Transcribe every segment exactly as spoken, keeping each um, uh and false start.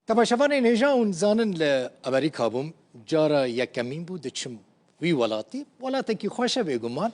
Temaşevanên hêja hûn zanin li Amerîka bûm, cara yekemîn bû diçim wî welatî. Welatekî xweş e bêguman.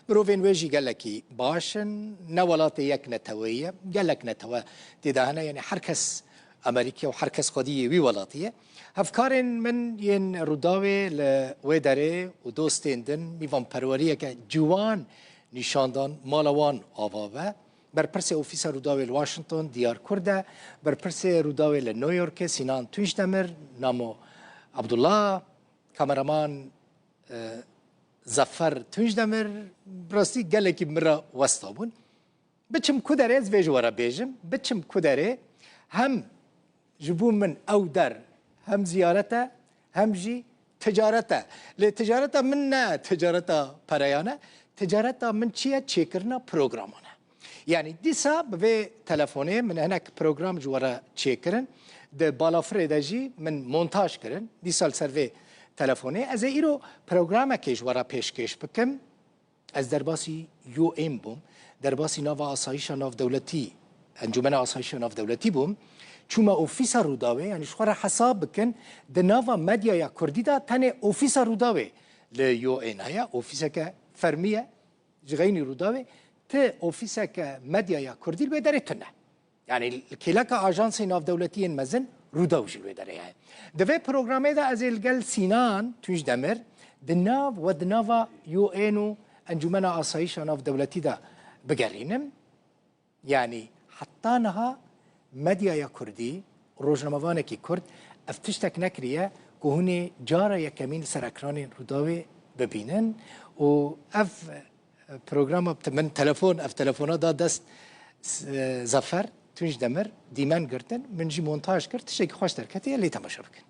Mirovên wê jî gelekî baş in. Ne welatê yek neteweyî ye. Gelek netewe tê de hene. Yanî her kes Amerîkî ye û her kes xwedî yê wî welatî ye. Hevkarên min yên Rûdawê li wê derê û dostên din mîvanperweriyeke ciwan nîşan dan, mala wan ava be. Berpirsê Ofîsa Rûdawê li Washington Diyar Kurd e. Berpirsê Rûdawê li New Yorkê Sînan Tunçdemir, Namo Abdullah, kameraman, e, Zafer Tunçdemir, bi rastî gelekî min re westa bûn. Biçim ku derê ez vê ji we re bêjim, biçim ku derê hem ji bo min ew der hem ziyaret e, hem jî ticaret e. Lê ticareta min ne ticareta pereyan e. Ticareta min çi ye? Çêkirina programan e. Yanî dîsa bi vê telefonê min hinek program ji we re çêkirin. Di balafirê de jî min montaj kirin. Dîsa li ser vê telefonê. Ez ê îro programekê ji we re pêşkêş bikim. Ez derbasî U N bûm, derbasî nava asayîşa navdewletî, Encûmena Asayîşa Navdewletî bûm. Çûme ofîsa Rûdawê, yanî ji xwe re hesab bikin, di nava medyaya kurdî de tenê ofîsa Rûdawê li U N heye, ofîseke fermî ye, ji xeynî Rûdawê ti ofîseke medyaya kurdî li wê derê tune. Yanî li kêleka ajansên navdewletî yên mezin Rûdaw jî li wê derê heye. Di vê programê de ez ê li gel Sînan Tunçdemir di nav we di nava U N û Encûmena Asayîşa Navdewletî de bigerînim. Yanî heta niha medyaya kurdî, rojnamevanekî kurd ev tiştek nekiriye ku hûn ê cara yekemîn li ser ekranên Rûdawê bibînin û ev programa te-, min telefon, ev telefona da dest, s-, e, Zafer Tunçdemir, dîmen girtin, min jî montaj kir, tiştekî xweş derketiye, lê temaşe bikin.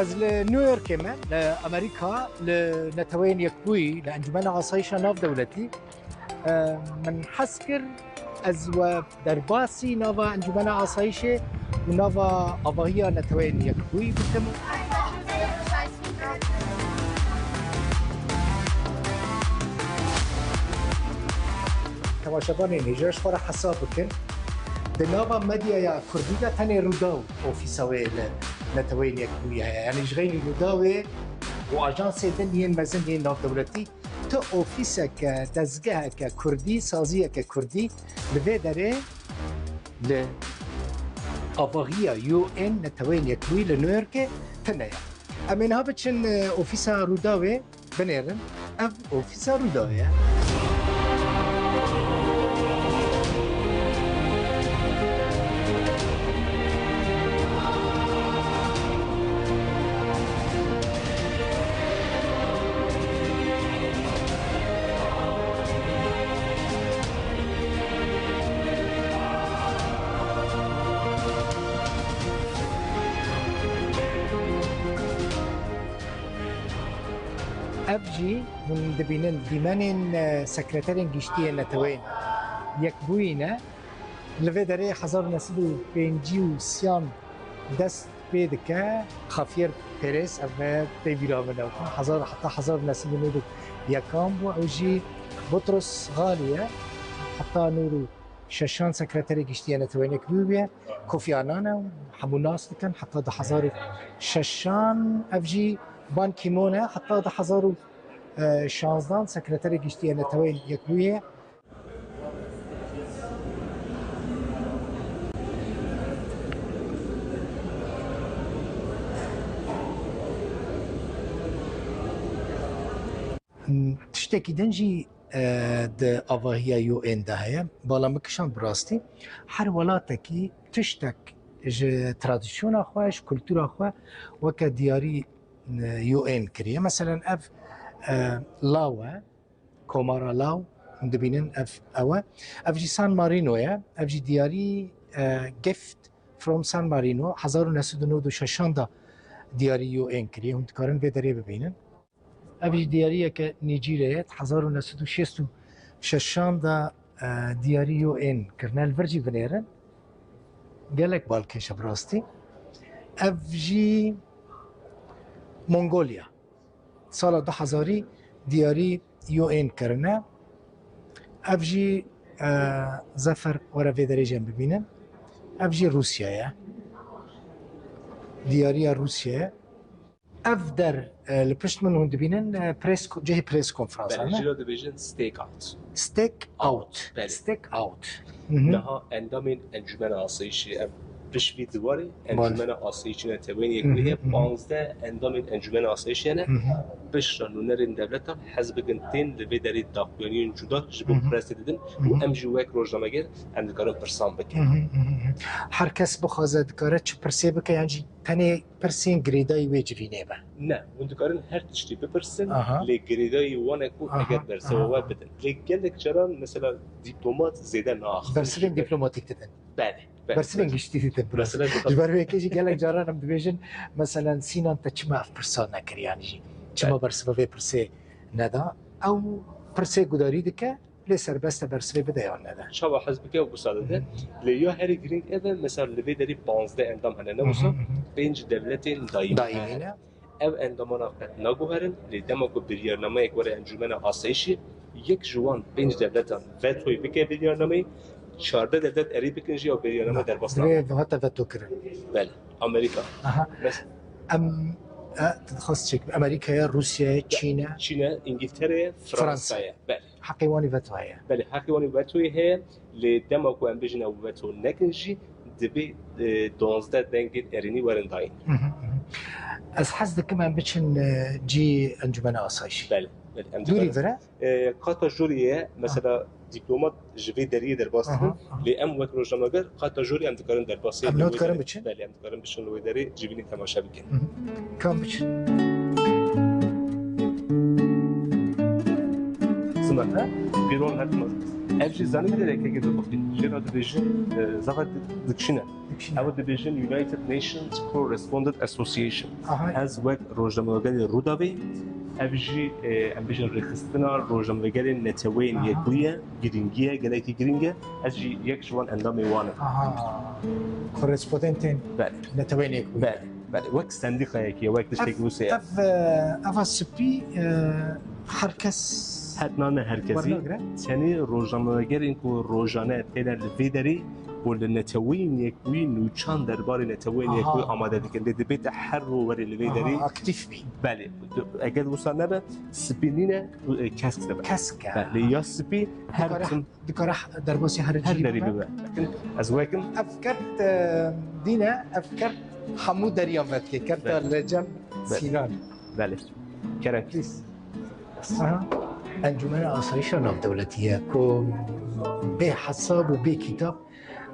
Ez li New Yorkê me, li Amerîka, li Neteweyên Yekbûyî, li Encûmena Asayîşa Navdewletî. Min hez kir ez we derbasî nava Encûmena Asayîşê û nava avahiya Neteweyên Yekbûyî bikim. Temaşevanên hêja ji xwe re hesab bikin. Di nava medyaya kurdî de tenê Rûdaw ofîsa wê li Neteweyên Yekbûyî heye. Yanî ji xeynî Rûdawê û ajansê din yên mezin yên navdewletî tu ofîseke, dezgeheke kurdî, saziyeke kurdî li vê derê li avahiya U N Neteweyên Yekbûyî li New Yorkê tune ye. Em ê niha biçin, e, ofîsa Rûdawê binêrin. Ev ofîsa Rûdawê ye. Ev jî hûn dibînin dîmenên, e, sekreterên giştî yên Neteweyên Yekbûyî ne. Li vê derê hezar û neh sed û pêncî û sêyan dest pê dike. Xavier Pérez, ev ne tê bîra min e. Hezar, heta hezar û neh sed û nod û yekan bû. Ew jî Boutros Ghali ye. Heta nod û şeşan sekreterê giştî ye Neteweyên Yekbûyî bûye. Kofi Annan e, hemû nas dikin. Heta du hezar û şeşan ev jî Ban Ki-moon e. Heta du hezar û şanzdan sekreterê giştî ye Neteweyên Yekbûyî ye. Tiştekî din jî, e, di avahiya U N de heye. Bala min kişand bi rastî. Her welatekî tiştek ji tradisyona xwe, ji kultura xwe weke diyarî, e, U N kiriye. Meselen ev, e, law e. Komara law, Hûn dibînin ev ew e. Ev jî San Marino ye. Ev jî diyarî, e, Gift from San Marino hezar û neh sed û newid û şeşan de diyarî U N kiriye. Hûn dikarin vê derê bibînin. Ev jî diyariyeke Nîcîrê ye. Hezar û neh sed û şêst û şeşan de, e, diyarî U N kirine. Li vir jî binêrin. Gelek balkêş e bi rastî. Ev jî Mongolya. Sala du hezarî diyarî U N kirine. Ev jî, e, Zefer, were vê derê jî em bibînin. Ev jî Rûsya ye. Diyariya Rûsya ye. Ev der, e, li pişt min hûn dibînin, e, press ko-, cihê press konferansan, Belê, ne? Jî re dibêjin stake out. Stake out. Belê. Stake out. Mhm. Niha endamên Encûmena Asayîşê, em pişt vî diwarê, Belê. Encûmena Asayîşê Neteweyên Hı hı, Yekbûyî heye, hı hı. Panzdeh endamên Encûmena Asayîşê hene. Hı hı. Pişt re nûnerên dewletan hez bikin tên li vê derê daxuyaniyên cuda ji bo Hı hı. Presê didin Hı û hı. Em jî wek rojnameger em dikarin pirsan bikin. Hı hı, hı hı. Her kes bixwaze dikare çi pirsê bike, yan jî tenê pirsên girêdayî wê civînê be? Ne, hûn dikarin her tiştî bipirsin, Aha. Lê girêdayî wan e ku Aha, eger bersiva aha. We bidin. Lê gelek caran mesela dîplomat zêde naaxivin. Bersivên dîplomatîk didin. Belê, belê. Bersivên giştî didin. Mesela Ji ber wê yekê jî gelek caran em dibêjin, meselen, Sînan, te çima ev pirsa nekir, yanî jî çima Belê. Bersiva vê pirsê neda? Ew pirsê gudarî dike, lê serbest e bersivê bide yan nede. Çawa hez bike û wisa dide. Hı hı. Lê ya herî girîng ev e, mesela li vê derî panzdeh endam hene, ne Hı hı, wisa hı hı. Pênc dewletên dayîmî Dayîmî hene. Ne? Ev endamana qet naguherin, lê dema ku biryarnameyek were Encûmena Asayîşê, yek ji wan pênc dewletan vetoyê bike biryarnameyê, çardeh dewlet erê bikin jî ew biryarname Na, derbas nabe. Divê hate veto kirin. Belê, Amerîka. Aha. Mes- Em, e, dixwast çêk, Amerîka ye, Rûsya ye, Çîn e. Çîn e, Îngîltere ye, Fransa Fransa. Ye. Belê. Heqê wan ê veto heye. Belê, heqê wan ê vetoyê heye, lê dema ku em bijîne û veto nekin jî, divê, e, duwazdeh dengên erênî werin dayîn. Hı hı, hı hı. Ez hez dikim em biçin, e, cî Encûmena Asayîşê. Belê, belê, em Dûrî dikarin. Vir e? E, qata jorê ye, mesela dîplomat ji vê deriyê derbas Aha, dibin, aha. Lê em wek rojnameger qata jorê em dikarin derbasê Em li nod wê karin derê. Biçin? Belê, em dikarin biçin li wê derê civînê temaşe bikin. Hı hı. Kan biçin? Zimete, pêron her tim. Ev jî zanî bide yekekê de bixî. Jê re dibêjin, e, zava di-, dikşîne. Dikşîne. Ew dibêjin United Nations Correspondent Association. Aha. Ez wek rojnamegerê Rûdawê, ev jî, e, em bêjin rêxistina rojnamegerên Neteweyên Aha. Yekbûyî ye, girîngî ye, gelekî girîng e. Ez jî yek ji wan endamê wan im. Aha. Korespondentên Belê. Neteweyên Yekbûyî. Belê. Belê, wek sendîkayekî ye, wek tiştekî wisa ye. Ev, ev, e, eva spî, e, her kes Her, na, ne her kesî. Wernagire? Tenê rojnamegerên ku rojane têne li vê derê û li Neteweyên Yekbûyî nûçan derbarê Neteweyên Aha. Yekbûyî amade dikin. Lê dibête her ro were li vê Aha, derê. Aktîf bî. Belê. Eger wisa nebe, spî nîne, e, kesk dibe. Kesk e. Belê, ya spî her Dikare tim Dikare derbasî her Her cihî derî bibe. Bibe. Ez wekim. Ev kert, e, dîne, ev kert hemû deriyan vedike. Kerta Belê. Li cem Belê. Sînan. Belê. Kerem. Please. Aha. Encûmena Asayîşa Navdewletî ye ku bê hesab û bê kîtab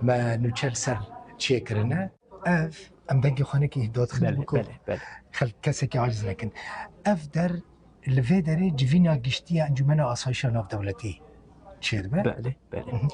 me nûçe li ser çêkirine. Ev, em dengê xwe nekî dadxin Belê, biko belê, belê. Xelk kesekî aciz nekin. Ev der Li vê derê civîna giştî ya Encûmena Asayîşa Navdewletî çêdibe. Belê, belê. Hı hı.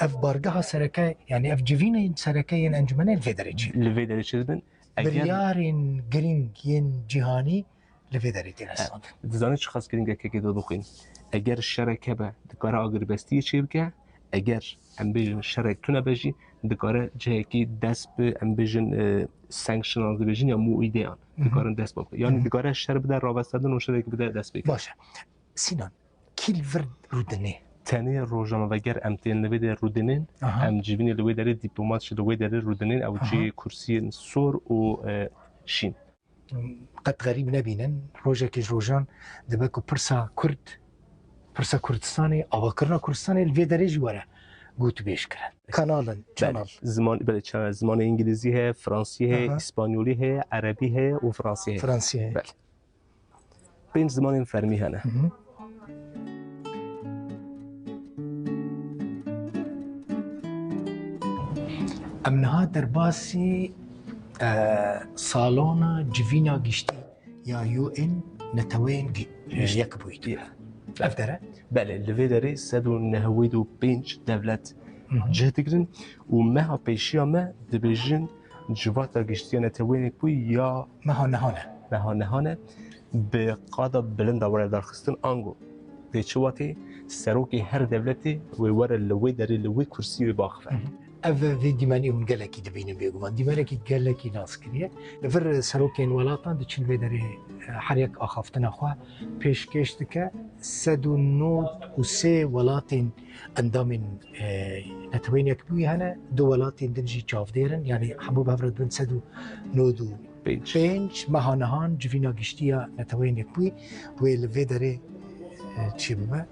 Ev bargeha sereke, yanî ev civînên sereke yên encûmenê li vê derê çêdibin. Li vê derê çêdibin. Eger Biryarên girîng yên cîhanî li vê derê têne He. Standin. Dizanî çiqas girîng e kekê de bixwîn. Eger şerek hebe, dikare agirbestiyê çêbike. Eger, em bêjin, şerek tune be jî, dikare cihekî dest bi, em bêjin, e, sanctions dibêjin ya muîdeyan. Hı hı. Dikarin dest pê bikin. Yanî Hı hı. Dikare şer bide ravestandin û şerekî bide dest pê kirin. Baş e. Sînan, kî li vir rûdinê? Tenê rojnameveger em tên li vê derê rûdinên, Aha. Em civînê li wê derê dîplomat jî li wê derê rûdinên, ew Aha. Cihê kursiyên sor û, e, şîn. Qet xerîb nebînin, rojekê ji rojan dibe ku pirsa Kurd, pirsa Kurdistanê, avakirina Kurdistanê li vê derê jî were gotûbêj kirin. Kanal in, Belê. Channel. Ziman, belê, ça-, zimanê îngilîzî heye, fransî heye, Aha. Îspanyolî heye, erebî heye û fransî heye. Fransî heye. Belê. Pênc zimanên fermî hene. Hı hı. Em niha derbasî, e, salona civîna giştî ya U N Neteweyên Gi-, e, Giştî. Yekbûyî dibin. Ya. Ev dere? Belê, li vê derê sed û nehwêd û pênc dewlet cih digirin û meha pêşiya me dibêjin civata giştiya neteweyên yekbûyî ya Meha niha ne. Meha niha ne, bi qada bilind a were darxistin, ango dê çi watê, serokê her dewletê wê were li wê derê, li wê kursî wê biaxive. Ev vê dîmenî hûn gelekî dibînin bêguman. Dîmenekî gelekî nas kiriye. Li vir serokên welatan diçin vê derê, e, her yek axaftina xwe pêşkêş dike. Sed û nod û sê welatên endamên, e, Neteweyên Yekbûyî hene, du welatên din jî çavdêr in. Yanî hemû bi hev re dibin sed û nod û pênc. Pênc. Meha nihan civîna giştî ya Neteweyên Yekbûyî wê li vê derê, e, çêbibe.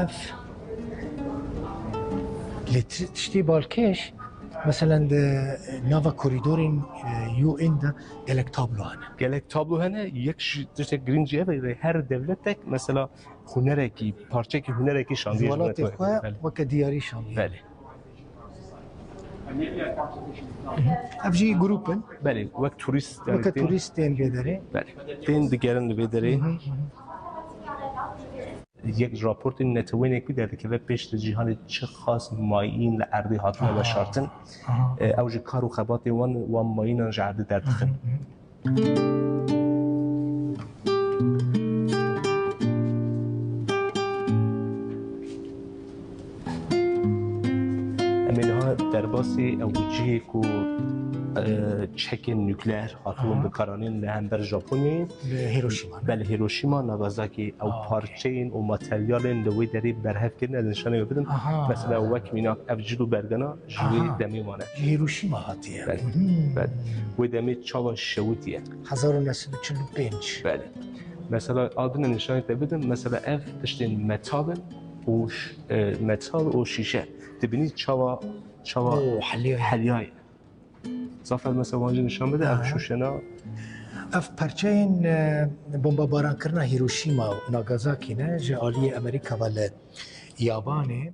Ev lê ti-, tiştê balkêş, meselen, di nava korîdorên, e, U N de gelek tablo hene. Gelek tablo hene, yek ji tiştek girîng jî ev e, her dewletek, mesela, hunerekî, parçekî hunerekî şandiye ji welatê xwe. Belê. Weke diyarî şandiye. Belê. Ev jî grup in. Belê, wek turîst, weke turîst tên vê derê. Belê. Tên digerin li vê derê. Hı hı, hı hı. Yek ji raportên Neteweyên Yekbûyî derdikeve, pêş li cîhanê çi xas mayîn li erdê hatine weşartin. Aha. E, ew ji kar û xebatê wan, wan mayînan ji erdê derdixin. Hı hı, hı. Em ê niha derbasî ew cihê ku, e, çekên nukleer hatibûn bikaranîn li hember Japonyayê. Li Hiroşîma, ne? Belê, Hiroşîma, Nagasaki, ew parçeyên û materyalên li wê derê berhev kirin, ez nîşanê we bidim. Aha. Mesela wek mînak ev cil û bergana ji wê demê mane. Ji Hiroşîma hatiye. Belê, belê. Wê demê çawa şewitiye? Hezar û neh sed û çil û pênc. Belê. Mesela, a din nîşanê te bidim, mesela ev tiştên metal in û ş-, e, metal û şîşe. Dibînî çawa, çawa heliyayê. Zafer, mesela, wan jî nîşan bide, ev şûşena. Ev perçeyên, e, bombabarankirina Hiroşîma û Nagasaki ne, ji aliyê Amerîka ve li Yabanê.